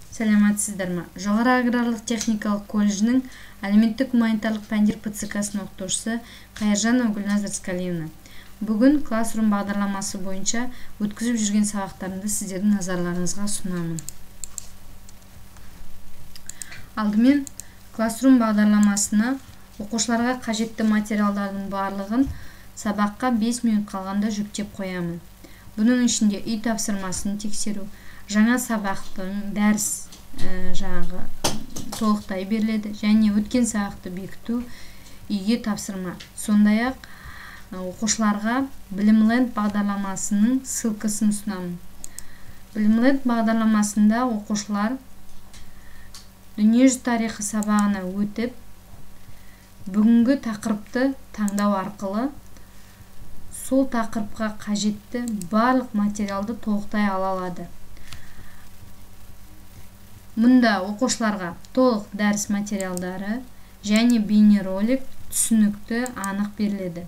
Сәлеметсіздер ме? Жоғары аграрлық техникалық колледжінің әлеуметтік-гуманитарлық пәндер ПЦК-сының оқытушысы Қайыржанова Гүлназ Рысқалиевна. Бүгін Classroom бағдарламасы бойынша өткізіп жүрген сабақтарымды сіздердің назарларыңызға ұсынамын. Алдымен Classroom бағдарламасына оқушыларға қажетті материалдардың барлығын сабаққа 5 минут қалғанда жүктеп қоямын. Бұның ішінде үй тапсырмасын тексеру, жаңа сабақтың дәріс жаңағы толықтай беріледі және өткен сабақты бекіту, үйге тапсырма. Сондай-ақ оқушыларға Білімленд бағдарламасының ссылкасын ұсынамын. Білімленд бағдарламасында оқушылар дүниежүзі тарихы сабағына өтіп, бүгінгі тақырыпты таңдау арқылы сол тақырыпқа қажетті барлық материалды толықтай ала алады. Мұнда оқушыларға толық дәріс материалдары және бейнеролик түсінікті анық беріледі.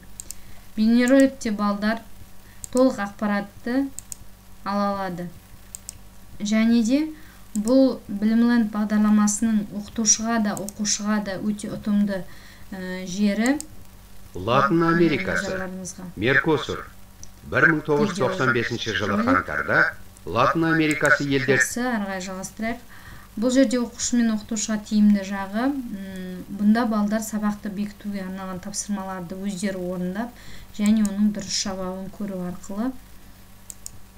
Бейнероликте балдар толық ақпаратты ала алады. Және де бұл Білімленд бағдарламасының оқытушыға да, оқушыға да өте ұтымды жері. Латын Америкасы, Меркосур, 1995 жылы қаңтарда Латын Америкасы елдер. Жақсы, ары қарай жалғастырайық. Бұл жерде оқушы мен оқытушыға тиімді жағы, бұнда балдар сабақты бекітуге арналған тапсырмаларды өздері орындап және оның дұрыс жауабын көру арқылы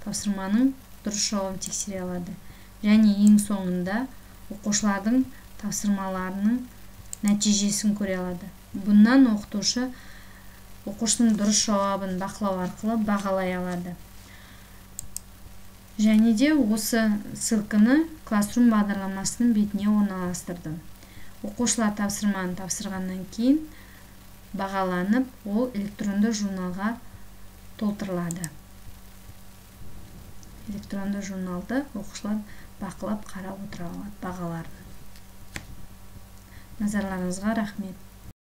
тапсырманың дұрыс жауабын тексере алады. Және ең соңында оқушылардың тапсырмаларының нәтижесін көре алады. Бұнан оқытушы оқушының дұрыс жауабын бақылау арқылы бағалай алады. Және де осы ссылканы Classroom бағдарламасының бетіне орналастырдым. Оқушылар тапсырманы тапсырғаннан кейін бағаланып, ол электронды журналға толтырылады. Электронды журналды оқушылар бақылап қарап отыра алады бағаларын. Назарларыңызға рахмет.